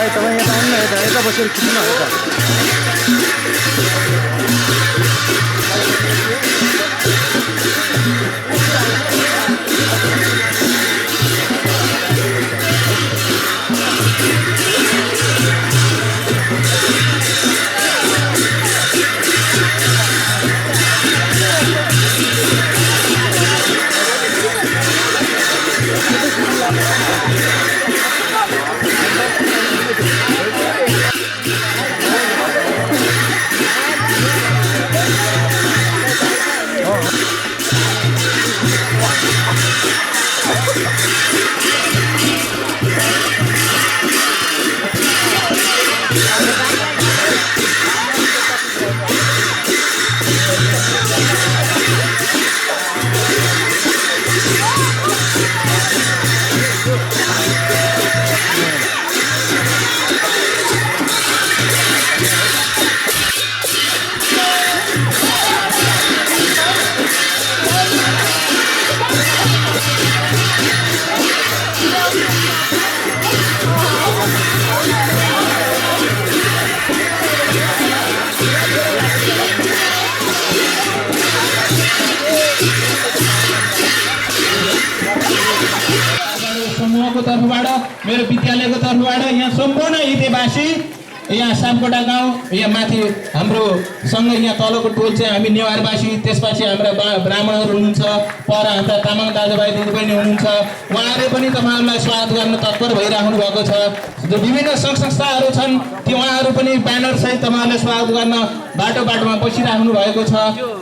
तपाईँ यता आउनु न, यता बसेर खिच्नु न यता। समूहको तर्फबाट मेरो विद्यालयको तर्फबाट यहाँ सम्पूर्ण हितेवासी यहाँ सामकोटा गाउँ यहाँ माथि हाम्रो सँगै यहाँ तलको टोल चाहिँ हामी नेवारवासी, त्यसपछि हाम्रा ब्राह्मणहरू हुनुहुन्छ, पर हाम्रा तामाङ दाजुभाइ दिदीबहिनी हुनुहुन्छ, उहाँहरूले पनि तपाईँहरूलाई स्वागत गर्न तत्पर भइराख्नु भएको छ। जो विभिन्न सङ्घ संस्थाहरू छन् ती उहाँहरू पनि ब्यानर सहित तपाईँहरूले स्वागत गर्न बाटो बाटोमा बसिराख्नु भएको छ।